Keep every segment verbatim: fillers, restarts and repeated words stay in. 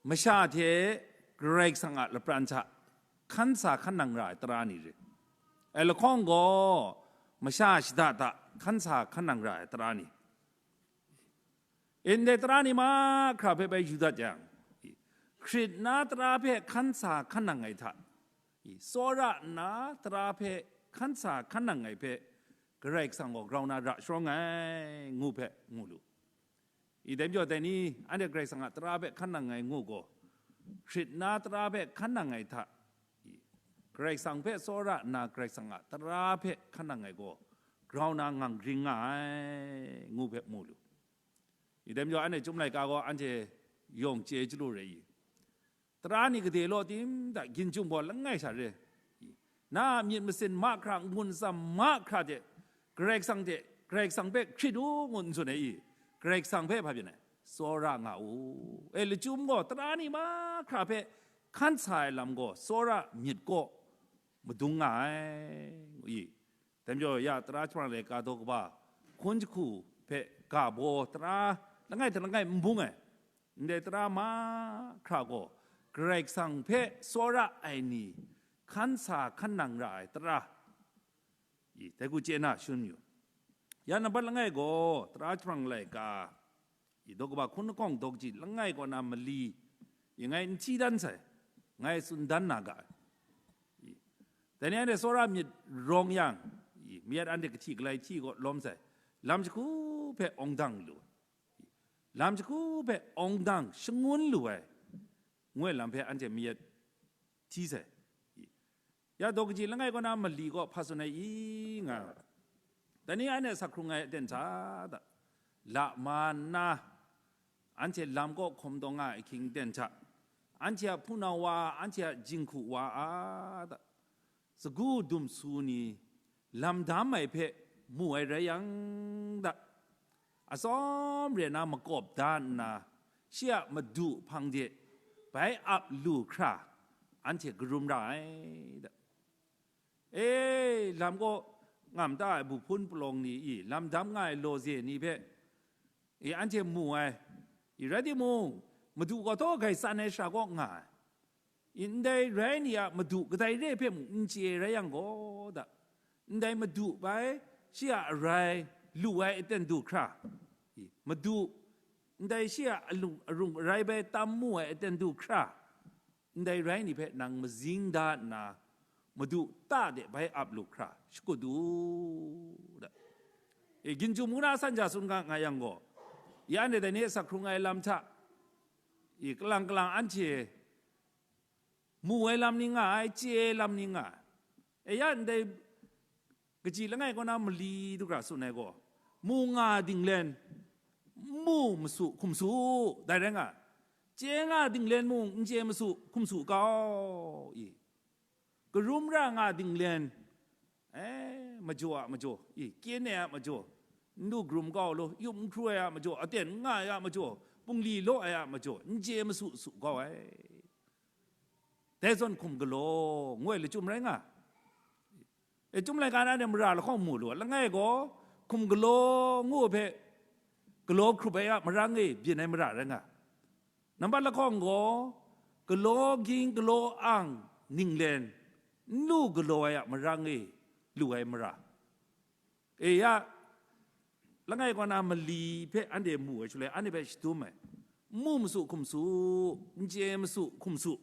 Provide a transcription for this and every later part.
Masha hte Karai Kasang a lapran hta hkan sa hkan nang ra ai tara ni re. Ai lahkawng gaw, masha shada hta hkan sa hkan nang ra ai tara ni. Ndai tara ni mahkra hpe bai yu dat yang, hkrit na tara hpe hkan sa hkan nang ai hta, tsawra nna tara hpe hkan sa hkan nang ai hpe, Karai Kasang gaw grau na ra sharawng ai, ngu hpe mu lu. I dai majaw, dai ni anhte Karai Kasang a tara hpe hkan nang ai ngu gaw, hkrit na tara hpe hkan nang ai hta, i, Karai Kasang hpe tsawra nna Karai Kasang a tara hpe hkan nang ai gaw, grau na ngang ring nga ai, ngu hpe mu lu. I dai majaw, anhte Chyum laika gaw anhte yawng chye chyalu re i? Tara ni gade law tim da, ginjum gaw langai sha re. Na a myit masin mahkra, n-gun atsam mahkra hte, Karai Kasang hte, Karai Kasang hpe hkrit u, ngu n tsun ai i? Karai Kasang hpe hpa byin ai? Tsawra nga u. E, lachyum gaw tara ni mahkra hpe hkan sa ai lam gaw tsawra myit kaw madung nga ai, ngu i? Dai majaw, ya tara jahprang laika daw kaba hkun jahku hpe ga baw tara langai hta langai n bung ai. Ndai tara mahkra gaw Karai Kasang hpe tsawra ai ni hkan sa hkan nang ra ai tara, i, dai hku chye na shangun yu. Ya nambat langai gaw, tara jahprang laika, i, daw kaba hkun lahkawng daw kaji langai kaw na mali, i, ngai n hti dan sai, ngai tsun dan na ga ai. I, dai ni anhte tsawra myit rawng yang, i, mayat anhte kahti galai hti kaw lawm sai, lam jahku hpe awng dang lu, i, lam jahku hpe awng dang shangun lu ai, ngu ai lam hpe anhte mayat hti sai. Ya daw kaji langai kaw na mali gaw hpa tsun ai i nga, dai ni anhte asak hkrung ai aten hta da, la ma nna, anhte lam kaw hkawm taw nga ai ahkying aten hta, anhte a hpunau wa, anhte a jinghku wa a da, sagu dumsu ni lam dam ai hpe mu ai rai yang da, atsawm re na makawp da nna, shi a madu hpang de bai ap lu hkra, anhte karum ra ai da. E, lam kaw ngam ta ai buhpun palawng ni i, lam dam nga ai lawze ni hpe, i, anhte mu ai. I, rai timung, madu gaw taw gai tsan ai sara kaw nga ai. I, ndai rai ni a madu kadai re hpe mung n chye rai yang gaw da, ndai madu bai shi a arai lu ai aten du hkra, i, madu ndai shi a alung, arung arai bai tam mu ai aten du hkra, ndai rai ni hpe nang mazing da nna, madu ta de bai ap lu hkra shakut du da. E, ginjum ngu na san ja tsun nga nga yang gaw, ya anhte dai ni asak hkrung ai lam hta, i, kalang kalang anhte mu ai lam ni nga ai, chye ai lam ni nga ai. E ya ndai kaji langai kaw na mali du hkra tsun ai gaw, mu nga dinglen, mu masu hkum su, dai rai nga ai. Chye nga dinglen mung n chye masu hkum su kau i? Karum ra nga dinglen, e, majaw a majaw, i, kyen ai a majaw, n lu karum kau law, yup n hkru ai a majaw, aten n nga ai a majaw, bungli law ai a majaw, n chye masu su kau ai. Dai zawn hkum galaw ngu ai lachyum rai nga. E, Chyum laika na ni mara lahkawng mu lu, langai gaw hkum galaw ngu ai hpe, galaw hkrup ai a marang e byin ai mara rai nga. Nambat lahkawng gaw, galaw ging galaw ang ninglen, n lu galaw ai a marang e lu ai mara. E ya, langai kaw na mali hpe anhte mu ai shaloi, anhte hpe shadum ai, n mu masu hkum su, n chye masu hkum su.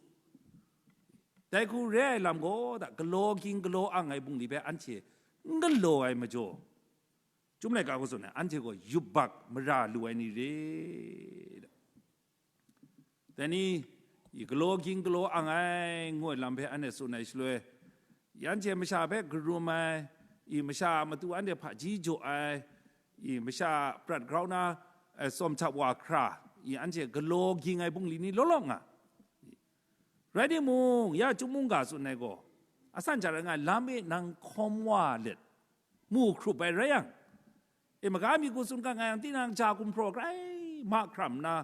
Dai hku re ai lam gaw da, galaw ging galaw ang ai bungli hpe anhte n galaw ai majaw, Chyum laika gaw tsun ai, anhte gaw yubak mara lu ai ni re. Dai ni, i galaw ging galaw ang ai ngu ai lam hpe anhte tsun ai shaloi, anhte masha hpe karum ai, i masha a matu anhte hpaji jaw ai, i masha a prat grau na, eh, tsawm htap wa hkra, i anhte galaw ging ai bungli ni law law nga. Rai timung, ya Chyum mungga tsun ai gaw, asan hta rai nga, lam e nang hkawm wa let, mu hkrup ai rai yang, e, maga mi ku tsun ga nga yang, tinang ja gumhpraw grai mahkra nna,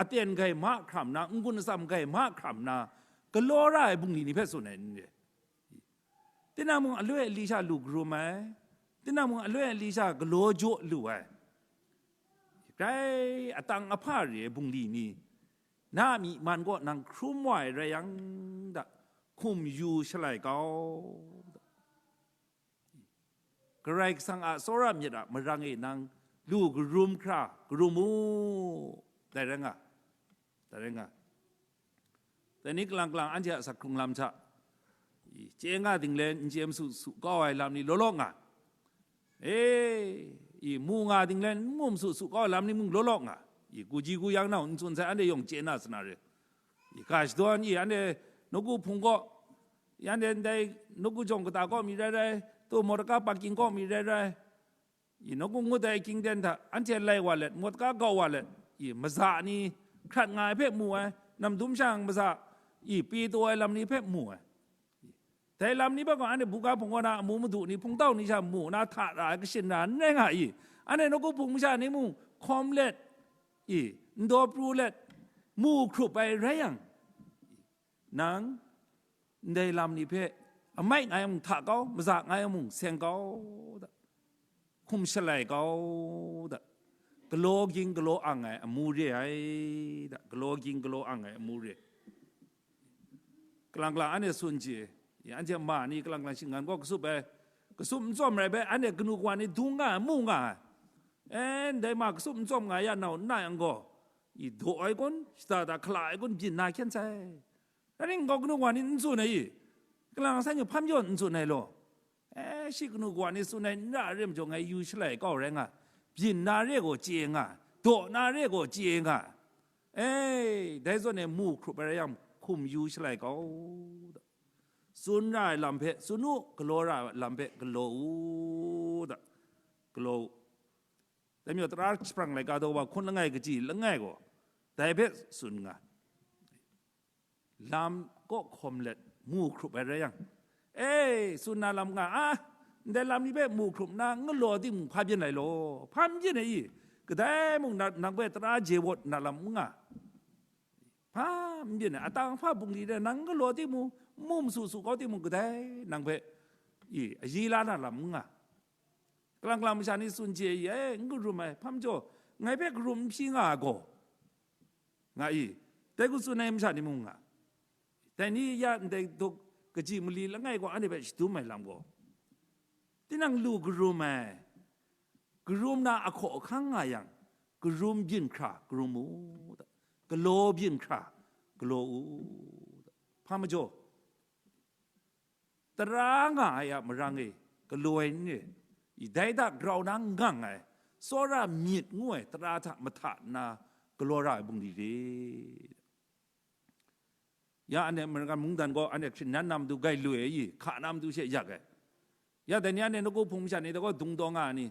aten grai mahkra nna, n-gun atsam grai mahkra nna, galaw ra ai bungli ni hpe tsun ai n re? Tinang mung aloi ali sha lu karum ai, tinang mung aloi ali sha galaw jaw lu ai, grai atang ahpa re ai bungli ni, Na a myi man gaw nang hkrum wa ai rai yang, da, hkum yu shalai kau, da. Karai Kasang a tsawra myit a marang e nang lu karum hkra karum u, dai rai nga, dai rai nga. Dai ni kalang kalang anhte a asak hkrung lam hta, i, chye nga ding le n chye masu su kau ai lam ni law law nga, e, i, mu nga ding le n mu masu su kau ai lam ni mung law law nga, i, guji guyang nau n tsun sai, anhte yawng chye na sa na re. I, ga shadawn, i, anhte nawku hpung kaw, i, anhte ndai nawku jawng kata kaw mi rai rai, to mawtaka parking kaw mi rai rai, i, nawku ngut ai kingden hta anhte lai wa let, mawtaka gau wa let, i, maza ni hkrat nga ai hpe mu ai, namdum shang maza, i, pye taw ai lam ni hpe mu ai. Dai lam ni hpe gaw anhte buga hpung kaw na amu madu ni, hpungtau ni sha mu na hta ra ai kashin ra n rai nga i? Anhte nawku hpung masha ni mung hkawm let, i, ndaw pru let, mu hkrup ai rai yang, nang ndai lam ni hpe amai nga yang mung hta kau, maza nga yang mung seng kau, da, hkum shalai kau, da, galaw ging galaw ang ai amu re ai, da, galaw ging galaw ang ai amu re. Kalang kalang anhte tsun chye, anhte ma ni kalang kalang shinggan gaw kasup ai, kasup n tsawm rai bai, anhte kanu kawa ni dung nga ai, mu nga ai. E, ndai ma kasup n tsawm nga ya nau n na yang gaw, i, daw ai kun, shada da hkala ai kun, byin na hkyen sai. Rai ning gaw kanu kawa ni n tsun ai i? Kalang san yu hpam jaw n tsun ai law. E, shi kanu kawa ni tsun ai n ra ai re majaw, ngai yu shalai kau rai nga, byin na re gaw chye nga, daw na re gaw chye nga. E, dai zawn e mu hkrup ai rai yang, hkum yu shalai kau, da. Tsun ra ai lam hpe tsun u, galaw ra ai lam hpe galaw u, da, galaw u. Dai majaw, tara shapran laika daw wa hkun langai kaji langai gaw, dai hpe tsun nga, lam kaw hkawm let mu hkrup ai rai yang, e, tsun na lam nga, a, ndai lam ni hpe mu hkrup nna n galaw timung, hpa byin ai law, hpa n byin ai i? Kadai mung na, nang hpe tara je wawt na lam n nga, hpa n byin ai, atang hpa bungli de nang n galaw timung, n mu masu su kau timung, kadai nang hpe, i, ayi la na lam n nga. Kalang kalang masha ni tsun chye i, e, n karum ai, hpa majaw, ngai hpe karum n hpyi nga ai gaw, nga i? Dai hku tsun ai masha ni mung nga. Dai ni ya ndai duk kaji mali langai gaw anhte hpe shadum ai lam gaw, tinang lu karum ai, karum na ahkaw ahkang nga yang, karum byin hkra karum u, da, galaw byin hkra galaw u, da. Hpa majaw, tara nga ai a marang e, galaw ai n re, i, dai hta grau na ngang ai, tsawra myit ngu ai tara hta mahta nna galaw ra ai bungli re. Ya anhte American mungdan gaw anhte hkrit nan na matu gai lu ai i? Hka na matu she yak ai. Ya dai ni anhte nawku hpung masha ni dai gaw dung taw nga ai ni?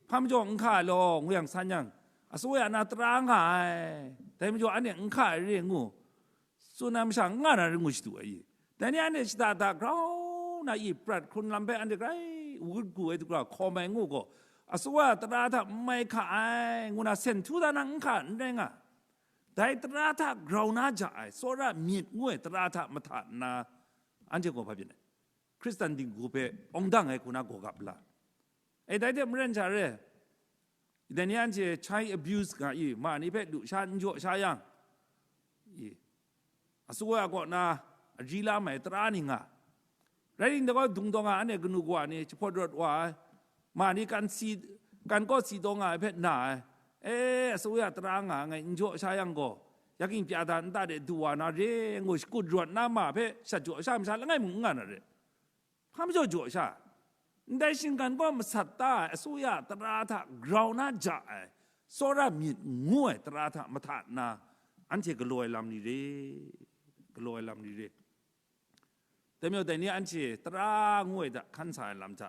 Hpa majaw n hka ai law, ngu yang san yang, asawe a na tara nga ai, dai majaw anhte n hka ai re ngu, tsun ai masha n nga na rai ngu shadu ai i? Dai ni anhte shada da grau na i? Prat hkrun lam hpe anhte grai wut gu ai dagra hkawm ai ngu gaw, asawe a tara hta n mai hka ai, ngu na sen htu da na n hka n rai nga. Dai tara hta grau na ja ai, tsawra myit ngu ai tara hta mahta nna, anhte gaw hpa byin ai? Hkristan dinghku hpe awng dang ai hku na gaw gap la. E, dai hte maren sha re, dai ni anhte child abuse nga i, ma ni hpe lu sha n jaw sha yang, i, asawe a kaw na ari la mai tara ni nga. Rai ningte gaw, dung taw nga ai, anhte kanu kawa ni jahpawt rawt wa ai, ma ni kan si, kan kaw si taw nga ai hpe na ai, e, asawe a tara nga ai, ngai n jaw sha yang gaw, yaking pya da nta de du wa na re, ngu shakut rawt na ma hpe shat jaw sha masha langai mung n nga na re. Hpa majaw jaw sha? Ndai shinggan gaw masat ta ai, asawe a tara hta grau na ja ai, tsawra myit ngu ai tara hta mahta nna, anhte galaw ai lam ni re, galaw ai lam ni re. Dai majaw, dai ni anhte tara ngu ai hta hkan sa ai lam hta,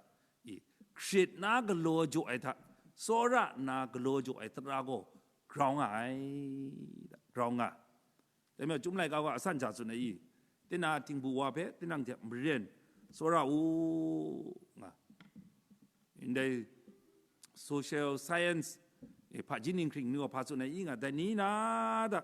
i, hkrit na galaw jaw ai hta, tsawra nna galaw jaw ai tara gaw grau nga ai, grau nga. Dai majaw, Chyum laika gaw asan hta tsun ai i? Tinang a htingbu wa hpe tinang hte maren tsawra u, nga. Ndai social science, e, hpaji ninghkring ni gaw hpa tsun ai i nga, dai ni na da,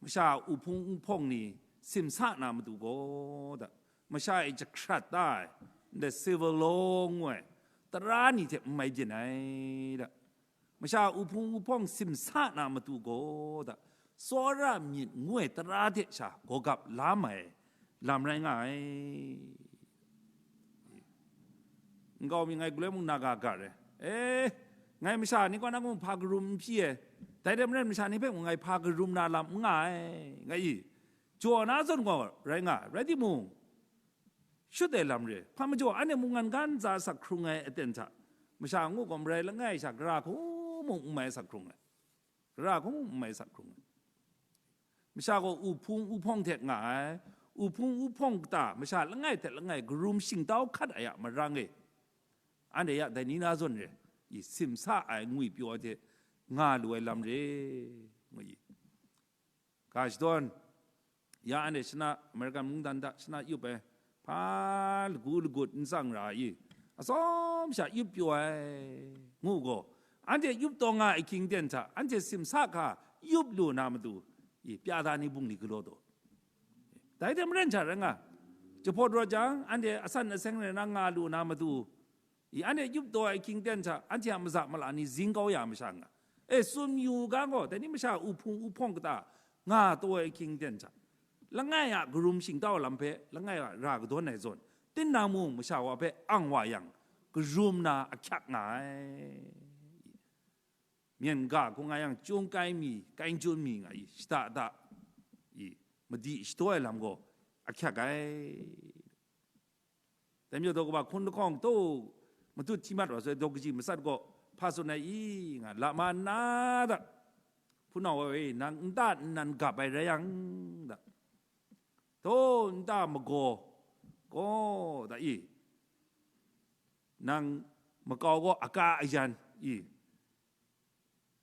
masha a uhpung nhpawng ni simsa na matu gaw da, masha e jahkrat da ai, ndai civil law ngu ai tara ni hte n mai byin ai da, masha a uhpung nhpawng simsa na matu gaw da, Tsawra myit ngu ai tara hte sha gawgap la mai lam rai nga ai. Nkau mi ngai galoi mung na ga ga re. Eh, ngai masha ni kaw na mung hpa karum n hpyi ai. Dai hte maren masha ni hpe mung ngai hpa karum na lam n nga ai, nga i. Jaw na zawn gaw rai nga ai, rai timung, shut ai lam re, hpa majaw anhte mungkan ga ntsa asak hkrung ai aten hta, masha ngu gaw marai langai sha, gara hku mung n mai asak hkrung ai, gara hku mung n mai asak hkrung ai. Masha gaw uhpung uhpawng hte nga ai, uhpung uhpawng kata masha langai hte langai karum shingtau hkat ai a marang e, anhte ya dai ni na zawn re, i simsa ai ngwi pyaw ai hte nga lu ai lam re, ngu i. Ga shadawn, ya anhte shana, American mungdan hta shana yup ai, hpa lagu lagut n tsang ra i, atsawm sha yup pyaw ai, ngu gaw, anhte yup taw nga ai hkying ten hta, anhte simsa hka yup lu na matu, i, pya da ni bungli galaw taw. Dai hte maren hta rai nga, jahpawt rawt jang, anhte asan aseng rai na nga lu na matu, i, anhte yup taw ai hkying ten hta, anhte a maza mala ni zing kau ya masha nga. E, tsun yu ga gaw, dai ni masha uhpung uhpawng kata nga taw ai hkying ten hta, langai a karum shingtau lam hpe, langai a ra kadawn ai zawn, tinang mung masha wa hpe ang wa yang, karum na ahkyak nga ai. Myen ga hku nga yang, chyung kai mi, kai chyun mi nga i, shada da i, madi shadaw ai lam gaw ahkyak ai. Dai majaw, daw kaba hkun lahkawng taw matut hti mat wa sai, daw kaji matsat gaw hpa tsun ai i nga, lama nna da, hpunau ai, nang nta nnan gap ai rai yang da, taw nta magaw gaw da i, nang makau gaw aka ayan i,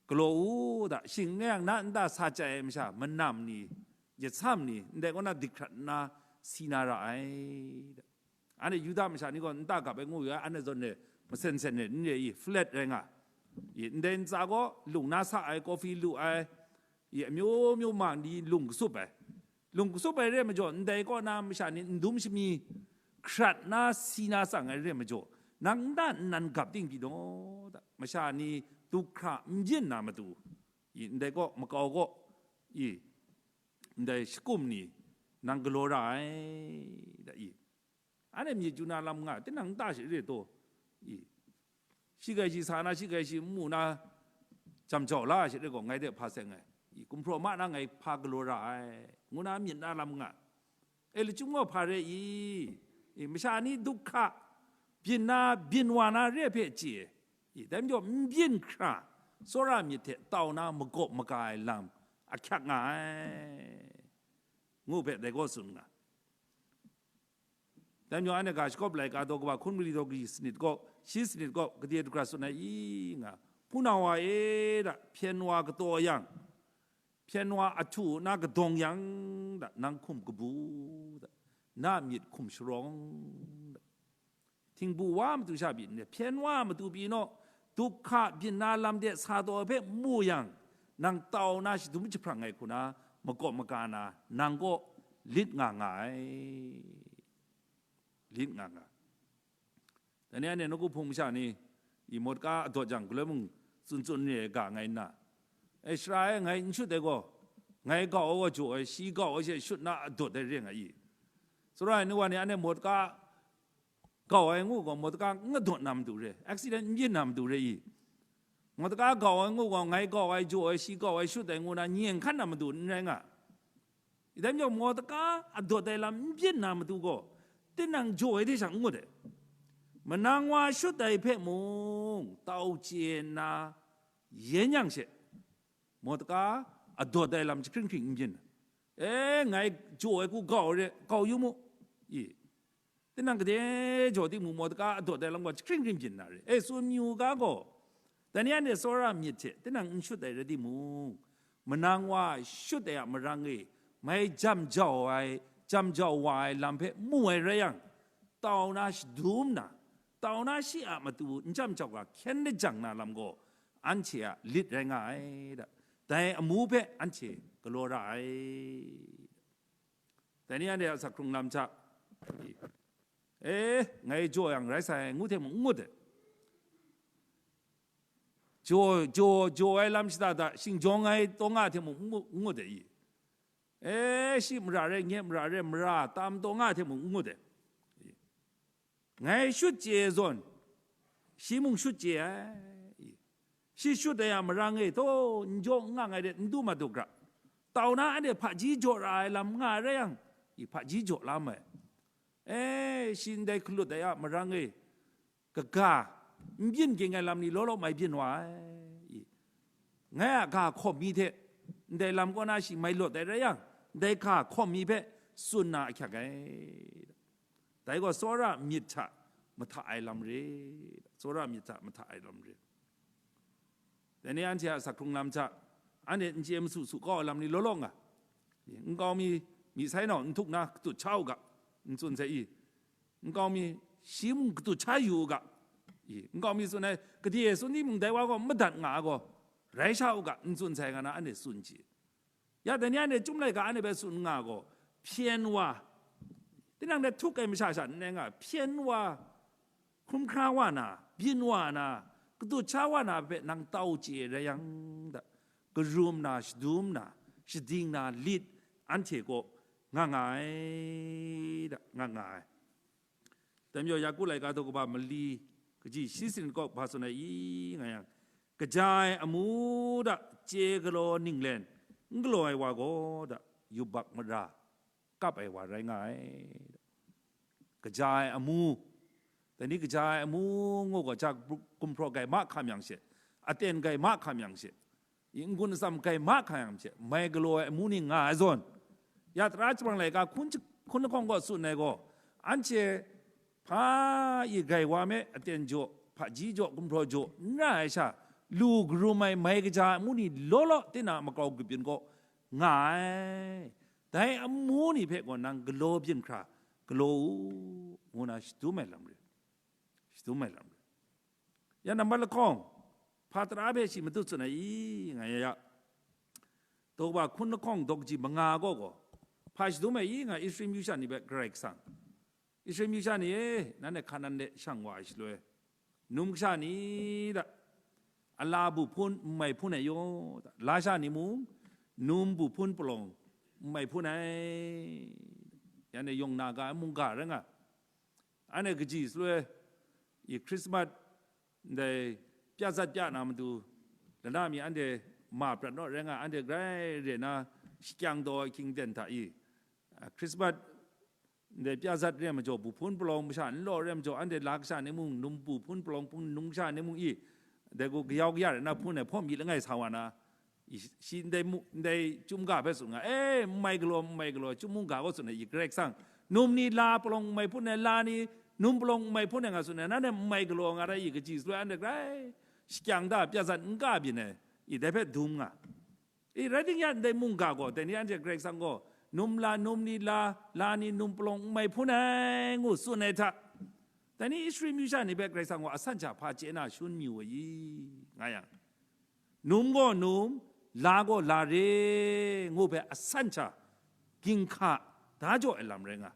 galaw u da, shing n rai yang na nta sa chye ai masha, manam ni, yasam ni, ndai kaw na dik hkrat nna si na ra ai da. Anhte Yuda masha ni gaw nta gap ai ngu yu ai, anhte zawn re, masen sen re, n re i, flat rai nga. I, ndai ntsa gaw lung na sa ai, coffee lu ai, i, amyu myu ma ni lung kasup ai. Lung kasup ai re ai majaw, ndai kaw na masha ni n dum shami hkrat na si na tsang ai re ai majaw, nang nta nnan gap ting pyi daw da, masha ni du hkra n byin na matu, i, ndai kaw makau kaw, i, ndai shakum ni nang galaw ra ai da i. Anhte myit chyu na lam nga, tinang nta shi re taw, i, shi gai shi sa na, shi gai shi n mu na, jam jau la shi re gaw, ngai de hpa seng ai, i, gumhpraw ma na ngai hpa galaw ra ai, ngu na myit na lam nga. E, lachyum gaw hpa re i, i, masha ni du hkra byin na, byin wa na re hpe chye, i, dai majaw n byin hkra, tsawra myit hte tau na magawp maga ai lam ahkyak nga ai, ngu hpe dai gaw tsun nga. Dai majaw, anhte ga shakawp laika daw kaba hkun mali daw kaji sanit gaw, shi sanit gaw, gade dagra tsun ai i nga, hpunau wa e da, hpyen wa kataw yang, hpyen wa ahtu na kadawng yang da, nang hkum kabu da, na myit hkum sharawng da. Htingbu wa matu sha pyi n re, hpyen wa matu pyi naw, du hkra byin na lam de sa taw ai hpe mu yang, nang tau na shadum jahprang ai hku na, makawp maga na, nang kaw lit nga nga ai. Lit nga nga. Dai ni anhte nawku hpung masha ni, i, mawt ka adawt jang, galoi mung tsun tsun re ai ga ngai nna, e, sara e ngai n shut ai gaw, ngai gau ai gaw jaw ai, shi gau ai she shut na adawt ai re nga i. Tsawra ai nu wa ni, anhte mawt ka gau ai ngu gaw, mawt ka n adawt na matu re, accident n byin na matu re i. Mawt ka gau ai ngu gaw, ngai gau ai, jaw ai, shi gau ai, shut ai ngu na, nye n hkan na matu n rai nga. I dai majaw, mawt ka adawt ai lam n byin na matu gaw, tinang jaw ai hte shang n ngut ai. Manang wa shut ai hpe mung, tau chye nna, yen yang she, mawt ka adawt ai lam jahkring hkring n byin. E, ngai jaw ai hku gau re, gau yu mu, i. Tinang gade jaw timung, mawt ka adawt ai lam gaw jahkring hkring byin na re. E, tsun yu ga gaw, dai ni anhte tsawra myit hte tinang n shut ai rai timung, manang wa shut ai a marang e, mai jam jau ai, jam jau wa ai lam hpe mu ai rai yang, tau na shadum na, tau na shi a matu n jam jau ga hkyen lajang na lam gaw, anhte a lit rai nga ai da. Dai amu hpe anhte galaw ra ai. Dai ni anhte a asak hkrung lam hta, e, ngai jaw yang rai sai, ngu hte mung n ngut ai. jaw, jaw, jaw ai lam shada da, shingjawng ai taw nga hte mung n ngut, n ngut ai i? E, shi mara re, nye mara re, mara tam taw nga hte mung n ngut ai. Ngai shut chye zawn, shi mung shut chye ai. Shi shut ai a marang e, taw, n jaw n ngang ai de, n du mat du gra. Tau na anhte hpaji jaw ra ai lam nga ai rai yang, i hpaji jaw la mai. E, shi ndai hkalut ai a marang e, kaga, n byin ging ai lam ni law law mai byin wa ai. I, ngai a ga hkawm mi hte, ndai lam kaw na shi mai lawt ai rai yang, ndai ga hkawm mi hpe tsun na ahkyak ai. Dai gaw tsawra myit hta mahta ai lam re, tsawra myit hta mahta ai lam re. Dai ni anhte a asak hkrung lam hta, anhte n chye masu su kau ai lam ni law law nga. Nkau mi, myi sai nau n htuk na katut sha u ga, n tsun sai i. Nkau mi, shi mung katut sha yu u ga, i. Nkau mi tsun ai, gade tsun ni mung dai wa gaw madat nga ai gaw, rai sha u ga, n tsun sai nga na anhte tsun chye. Ya, dai ni anhte Chyum laika anhte hpe tsun nga gaw, hpyen wa, tinang hte htuk ai masha sha n rai nga, hpyen wa, hkrum hkra wa na, byin wa na, katut sha wa na hpe nang tau chye rai yang, da, karum na, shadum na, shading na, lit anhte kaw nga nga ai, da, nga nga ai. Dai majaw, Yaku laika daw kaba mali, kaji shi sin kaw hpa tsun ai i, nga yang, kaja ai amu da chye galaw ninglen n galaw ai wa gaw, da, yubak mara kap ai wa rai nga ai. Kaja ai amu, dai ni kaja ai amu ngu gaw, ja gumhpraw gai mahkam yang she, aten gai mahkam yang she, i n-gun atsam gai mahkam yang she, mai galaw ai amu ni nga ai zawn, ya tara chyamang laika hkun, hkun lahkawng gaw tsun ai gaw, anhte hpa i gai wa me aten jaw, hpaji jaw, gumhpraw jaw, n ra ai sha, lu karum ai mai kaja ai amu ni law law, tinang a makau grup yin kaw nga ai. Dai amu ni hpe gaw nang galaw byin hkra galaw u, ngu na shadum ai lam re, shadum ai lam re. Ya nambat lahkawng, hpa tara hpe shi matut tsun ai i, nga ya ya. Daw kaba hkun lahkawng daw kaji manga gaw gaw, hpa shadum ai i, nga Israel myu sha ni hpe Karai Kasang, Israel myu sha ni e, nanhte Hkanan de shang wa ai shaloi, num kasha ni da, ala bu hpun, n mai hpun ai yaw da, la sha ni mung, num bu hpun palawng, n mai hpun ai, yan e yawng na ga ai mungga rai nga. Anhte kaji shaloi, i Hkrismat ndai pya zat pya na matu, lana mi anhte ma prat naw rai nga, anhte grai re na shakyaw daw ai hkying ten hta i, a, Hkrismat ndai pya zat re ai majaw, bu hpun palawng masha n law re ai majaw, anhte la kasha ni mung, num bu hpun palawng hpun num kasha ni mung i, dai gaw kayau kaya re na hpun ai hpawm myit langai sa wa na, i, shi ndai mu-, ndai Chyum ga hpe tsun nga, e, n mai galaw, n mai galaw, Chyum mungga gaw tsun ai, i, Karai Kasang, num ni la palawng n mai hpun ai, la ni num palawng n mai hpun ai nga tsun ai, nanhte n mai galaw nga rai i, kaji shaloi anhte grai shakyaw da, pya zat n ka byin ai, i, dai hpe dum nga. I, rai ting ya, ndai mungga gaw, dai ni anhte Karai Kasang gaw, num la, num ni la, la ni num palawng n mai hpun ai, ngu tsun ai hta, dai ni Israel myu sha ni hpe Karai Kasang gaw asan sha hpa chye na shangun mayu ai i, nga yang, num gaw num, la gaw la re, ngu hpe asan sha, ginhka da jaw ai lam rai nga.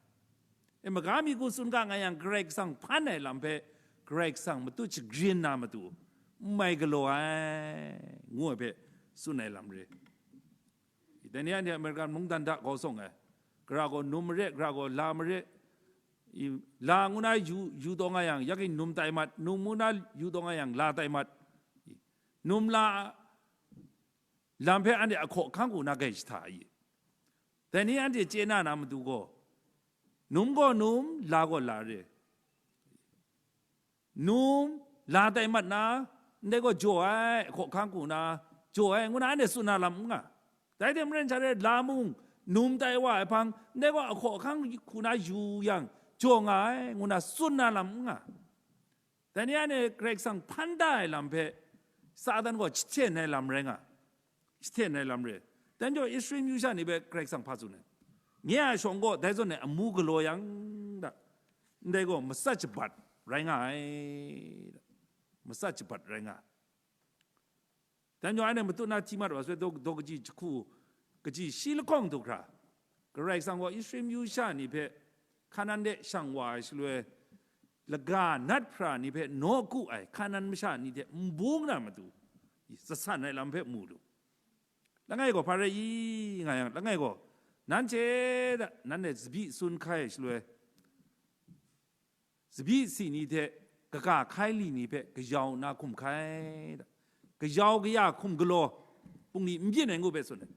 E, maga mi hku tsun ga nga yang, Karai Kasang hpan ai lam hpe Karai Kasang matut shagrin na matu, n mai galaw ai, ngu ai hpe tsun ai lam re. Dai ni anhte American mungdan hta grau sawng ai, gara gaw num marit, gara gaw la marit, i, la ngu na yu, yu taw nga yang, ya king num tai mat, num ngu na yu taw nga yang, la tai mat, i, num la lam hpe anhte ahkaw ahkang hku na gai jahta ai. Dai ni anhte chye na na matu gaw, num gaw num, la gaw la re. Num, la tai mat na, ndai gaw jaw ai, ahkaw ahkang hku na, jaw ai, ngu na anhte tsun na lam n nga. Dai hte maren sha re, la mung, num tai wa ai hpang, ndai gaw ahkaw ahkang hku na yu yang, jaw nga ai, ngu na tsun na lam n nga. Dai ni anhte Karai Kasang hpan da ai lam hpe, Satan gaw jahten ai lam rai nga, jahten ai lam re. Dai majaw Israel myu sha ni hpe Karai Kasang hpa tsun ai? Nye a shawng gaw dai zawn e amu galaw yang, da, ndai gaw matsat shabat rai nga ai, da, matsat shabat rai nga ai. Dai majaw anhte matut na hti mat wa swe, daw, daw kaji jahku, kaji shi lahkawng du hkra, Karai Kasang gaw Israel myu sha ni hpe Hkanan de shang wa ai shaloi, laga nat hpra ni hpe nawku ai Hkanan masha ni hte n bung na matu, Zasan ai lam hpe mu lu. Langai gaw hpa rai i nga yang, langai gaw nanhte da, nanhte tsabyi sun hkai ai shaloi, tsabyi si ni hte kaga hkai li ni hpe kayau nna hkum hkai da, kayau kaya hkum galaw, bungli n byin ai ngu hpe tsun ai.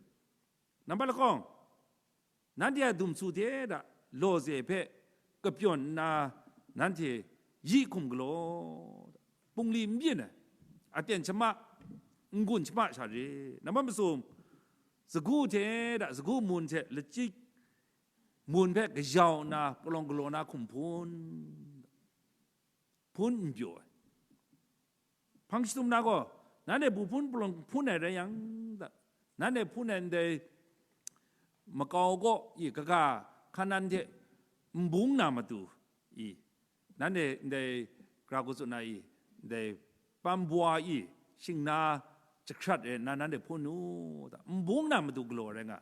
Nambat lahkawng, nanhte a dumsu hte da lawze hpe kapyawn nna, nanhte yi hkum galaw, bungli n byin ai, aten shama, n-gun shama sha re. Nambat masum, sagu hte da sagu mun hte lachyik mun hpe kayau nna palawng galaw na hkum hpun, hpun n pyaw ai. Hpang jahtum na gaw, nanhte bu hpun palawng hpun ai rai yang, da, nanhte hpun ai ndai makau kaw i kaga Hkanan hte n bung na matu i, nanhte ndai gra ku tsun na i, ndai pambwa i shingna jahkrat e nna nanhte hpun u, da, n bung na matu galaw rai nga.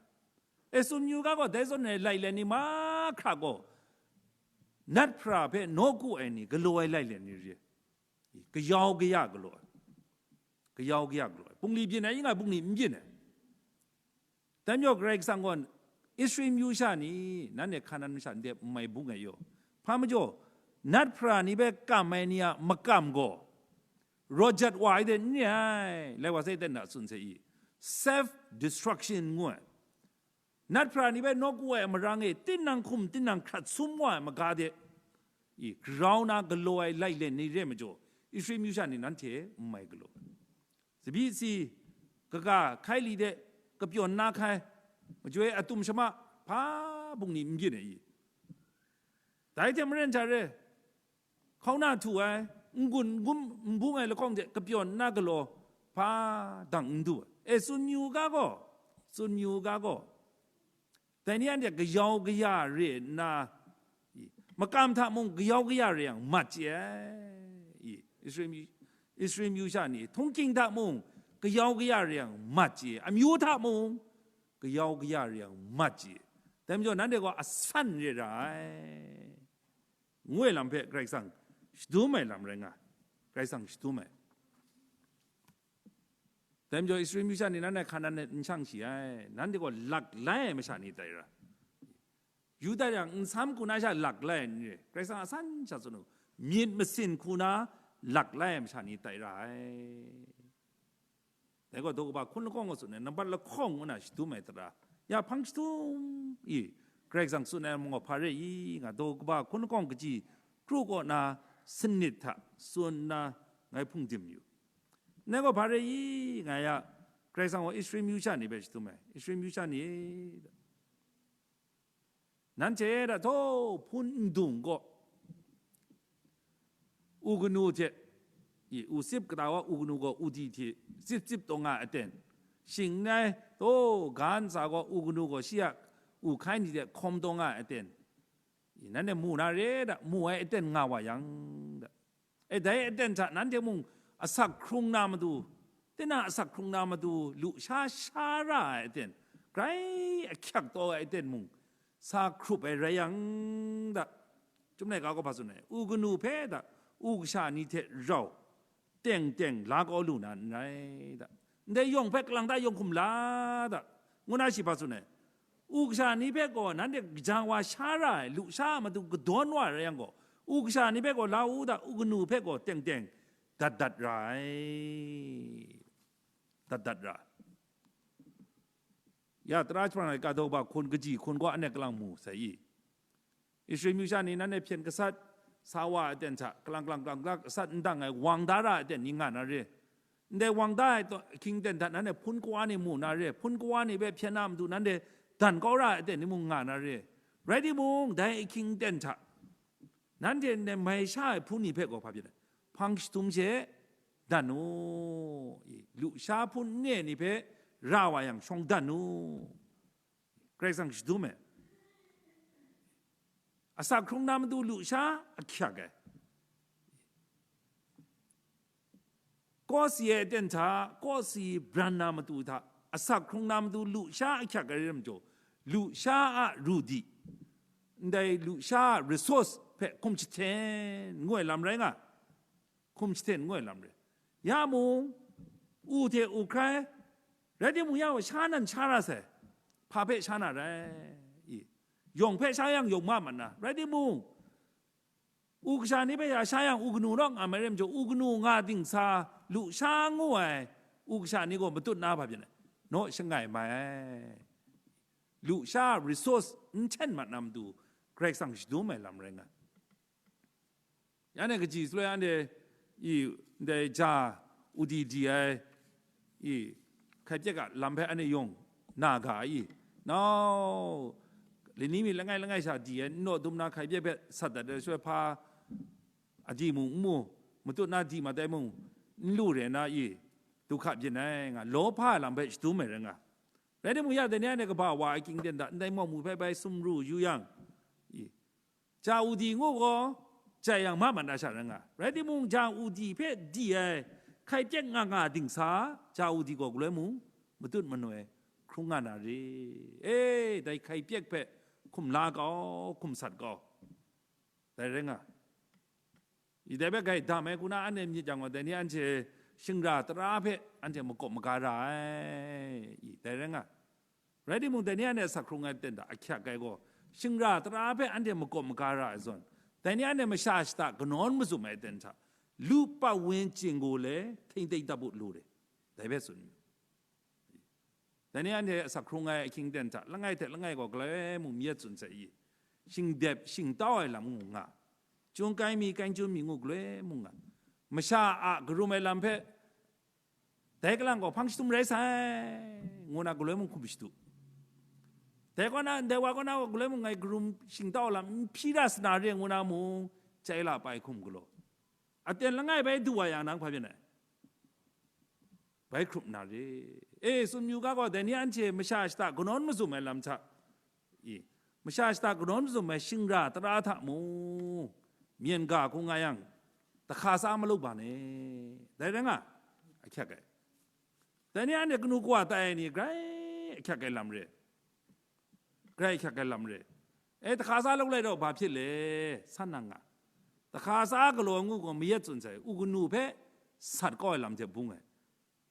E tsun yu ga gaw, dai zawn e lailai ni mahkra gaw, nat hpra hpe nawku ai ni galaw ai lailai ni re. Kayau kaya galaw ai. Kayau kaya galaw ai. Bungli byin ai, i nga bungli n byin ai. Dai majaw Karai Kasang gaw Israel myu sha ni, nanhte Hkanan masha ndai n mai bung ai yaw. Hpa majaw, nat hpra ni hpe kam ai ni a makam gaw, rawt jat wa ai de n re ai, lai wa sai ten na tsun sai i, self destruction ngu ai. Nat hpra ni hpe nawku ai marang e, tinang hkum tinang hkrat sum wa ai maga de, i, grau na galaw ai lailai ni re majaw, Israel myu sha ni nanhte n mai galaw. Tsabyi si, kaga hkai li de, kapyawn na hkai, majoi atum shama, hpa bungli n byin ai i. Dai hte maren hta re, hkauna htu ai, n-gun n-gum n bung ai lahkawng hte kapyawn nna galaw, hpa dang n du ai. E, tsun yu ga gaw, tsun yu ga gaw, dai ni anhte kayau kaya re nna, i, makam hta mung kayau kaya re yang mat chye ai. I, Israel myu, Israel myu sha ni, htunghking hta mung kayau kaya re yang mat chye ai. Amyu hta mung kayau kaya re yang mat chye ai. Dai majaw nanhte gaw asan re ra ai. Ngu ai lam hpe Karai Kasang shadum ai lam rai nga, Karai Kasang shadum ai. Dai majaw Israel myu sha ni nanhte Hkanan e n shang shi ai, nanhte gaw lak lai ai masha ni tai ra. Yuda yang nsam hku na sha lak lai ai ni re, Karai Kasang a san sha tsun u, myit masin hku na lak lai ai masha ni tai ra ai. Dai gaw daw kaba hkun lahkawng gaw tsun ai, nambat lahkawng ngu na shadum ai tara, ya hpang jahtum i Karai Kasang tsun ai mung gaw hpa re i nga, daw kaba hkun lahkawng kaji kru kaw na sanit hta tsun nna ngai hpung dim yu. Ngai gaw hpa re i nga ya, Karai Kasang gaw Israel myu sha ni hpe shadum ai, Israel myu sha ni, nanhte da taw hpun ndung gaw, u kanu hte, i, u sip kata wa u kanu gaw u di hte sip sip taw nga ai aten, shing n ai, taw ga ntsa gaw u kanu gaw shi a u hkai ni hte hkawm taw nga ai aten, i, nanhte mu na re da, mu ai aten nga wa yang da. E, dai aten hta nanhte mung asak hkrung na matu, tinang asak hkrung na matu, lusha sha ra ai aten, grai ahkyak taw ai aten mung sa hkrup ai rai yang da, Chyum laika gaw hpa tsun ai, u kanu hpe da, u kasha ni hte rau teng teng la kau lu na n rai da, ndai yawng hpe kalang ta yawng hkum la da, ngu na shi hpa tsun ai, u kasha ni hpe gaw nanhte kaja wa sha ra ai lusha a matu kadawn wa rai yang gaw, u kasha ni hpe gaw la u da, u kanu hpe gaw teng teng dat dat ra ai, dat dat ra ai. Ya, tara jahprang ai ka daw ba hkun kaji hkun gaw anek kalang mu sai i. Israel myu sha ni nanhte hpyen gasat sa wa ai aten hta, kalang kalang kalang kalang gasat n dang ai wang da ra ai aten ni nga na re. Ndai wang da ai taw, ahkying aten hta nanhte hpun kawa ni mu na re, hpun kawa ni hpe hpyen na matu nanhte dan kau ra ai aten ni mung nga na re. Rai timung, dai ahkying aten hta nanhte ndai mai sha ai hpun ni hpe gaw hpa byin ai? Hpang jahtum she dan u, i, lusha hpun n re ni hpe ra wa yang shawng dan u. Karai Kasang shadum ai. Asak hkrung na matu lusha ahkyak ai. Kawsi ai aten hta, kawsi bran na matu hta, asak hkrung na matu lusha ahkyak ai rai majaw, lusha a ru di, ndai lusha a resource hpe hkum jahten ngu ai lam rai nga, hkum jahten ngu ai lam rai. Ya mung, U hte u hkrai, rai timung ya u sha nan sha ra sai, hpa hpe sha na rai, i, yawng hpe sha yang yawng ma mat na, rai timung, u kasha ni hpe ya sha yang u kanu naw nga mai rai majaw, u kanu nga dingsa, lusha ngu ai u kasha ni gaw matut na hpa byin ai, naw shangai mai ai. Lusha resource n hten mat na matu, Karai Kasang shadum ai lam rai nga. Yan e kaji saloi anhte i ndai ja udi di ai i hkai pyek a lam hpe anhte yawng na ga i. Nau, lani mi langai langai sha di ai, n naw dum na hkai pyek hpe sat dat ai shaloi hpa a di mung n mu, matut na di mat ai mung n lu re na i, du hka byin ai nga, lawhpa ai lam hpe shadum ai rai nga. Rai timung, ya dai ni anhte kaba wa ai kying ten da, ndai mawmu hpe bai sumru yu yang, i, ja udi ngu gaw, jai yang ma mat na sha rai nga. Rai timung, ja udi hpe di ai hkai pyek nga nga dingsa, ja udi gaw galoi mung matut manoi hkrung nga na re. E, dai hkai pyek hpe hkum la kau, hkum sat kau. Dai rai nga. I dai hpe gai dam ai, kuna anhte myit yang gaw, dai ni anhte shingra tara hpe anhte makawp maga ra ai, i, dai rai nga. Rai timung, dai ni anhte asak hkrung ai ten hta ahkyak ai gaw, shingra tara hpe anhte makawp maga ra ai zawn, dai ni anhte masha shata kanawn mazum ai ten hta, lu pa wen ching gaw le, hting teng tapu lu re, dai hpe tsun. Dai ni anhte asak hkrung ai ahkying ten hta, langai hte langai gaw galoi mung mi yet tsun sai i, shingdep shingtau ai lam mung nga, chyung kai mi, kai chyum mi ngu galoi mung nga, masha a karum ai lam hpe, dai kalang gaw hpang shadum rai sai, ngu na galoi mung hkum shadu. Dai kaw na, dai wa kaw na gaw galoi mung ngai karum shingtau lam n hpyi ra sa na re, ngu na mung, chye la pai hkum galaw. Aten langai bai du wa yang, nang hpa byin ai? Bai hkrup na re. E, tsun yu ga gaw, dai ni anhte masha shata kanawn mazum ai lam hta, i, masha shata kanawn mazum ai shingra tara hta mung, myen ga hkung nga yang, dahka sa malu ba ne. Dai rai nga, ahkyak ai. Dai ni anhte kanu kawa tai ai ni grai ahkyak ai lam re. Grai ahkyak ai lam re. E, dahka sa lawt lai daw, ba hpyit le, san nang nga. Dahka sa galaw ngu gaw mayat tsun sai, u kanu hpe sat kau ai lam hte bung ai.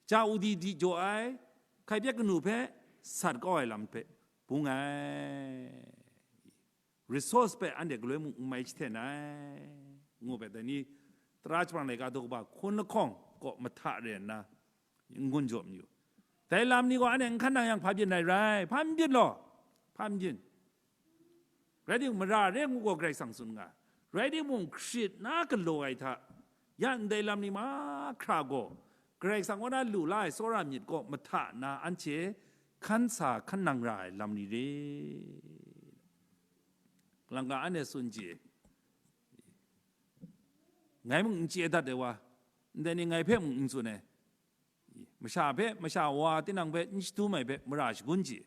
Ja udi di jaw ai, hkai pyek kanu hpe sat kau ai lam hpe bung ai. Resource hpe anhte galoi mung n mai jahten ai, ngu hpe, dai ni tara jahprang laika daw kaba hkun lahkawng kaw mahta re nna, n-gun jaw mayu. Dai lam ni gaw anhte n hkan nang yang, hpa byin ai rai? Hpa n byin law? Hpa n byin? Rai timung, mara re ngu gaw Karai Kasang tsun nga. Rai timung, hkrit na galaw ai hta, ya ndai lam ni mahkra gaw, Karai Kasang kaw na lu la ai tsawra myit kaw mahta na anhte hkan sa hkan nang ra ai lam ni re. Kalang ga anhte tsun chye, ngai mung n chye dat ai wa, ndai ni ngai hpe mung n tsun ai, masha hpe, masha wa tinang hpe n shadum ai hpe mara shagun chye.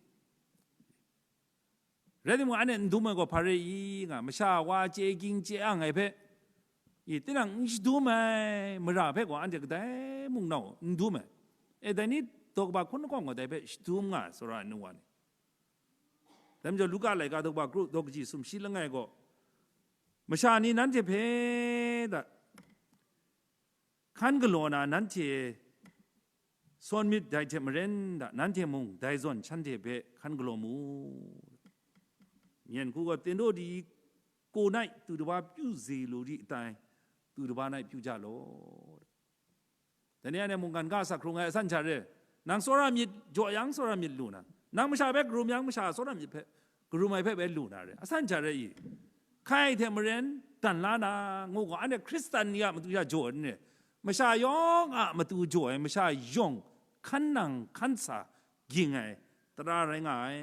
Rai timung, anhte n dum ai gaw hpa re i nga, masha wa chye ging chye ang ai hpe, i, tinang n shadum ai mara hpe gaw anhte kadai mung nau n dum ai. E, dai ni daw kaba hkun lahkawng gaw dai hpe shadum nga ai, tsawra ai nu wa ni. Dai majaw, Luka laika daw kaba kru daw kaji sumshi langai gaw, masha ni nanhte hpe da, hkan galaw na nanhte sawn myit dai hte maren da, nanhte mung dai zawn shanhte hpe hkan galaw mu. Myen hku gaw, ten daw di ko nai tu daba pyu ze lu di tai, tu daba nai pyu ja law. Dai ni anhte mungkan ga asak hkrung ai, asan hta re, nang tsawra myit jaw yang, tsawra myit lu na, nang masha hpe karum yang, masha tsawra myit hpe karum ai hpe bai lu na re, asan hta re i? Hkai hte maren dan la na, ngu gaw, anhte Hkristan ni a matu sha jaw ai n re, masha yawng a matu jaw ai, masha yawng hkan nang hkan sa ging ai tara rai nga ai.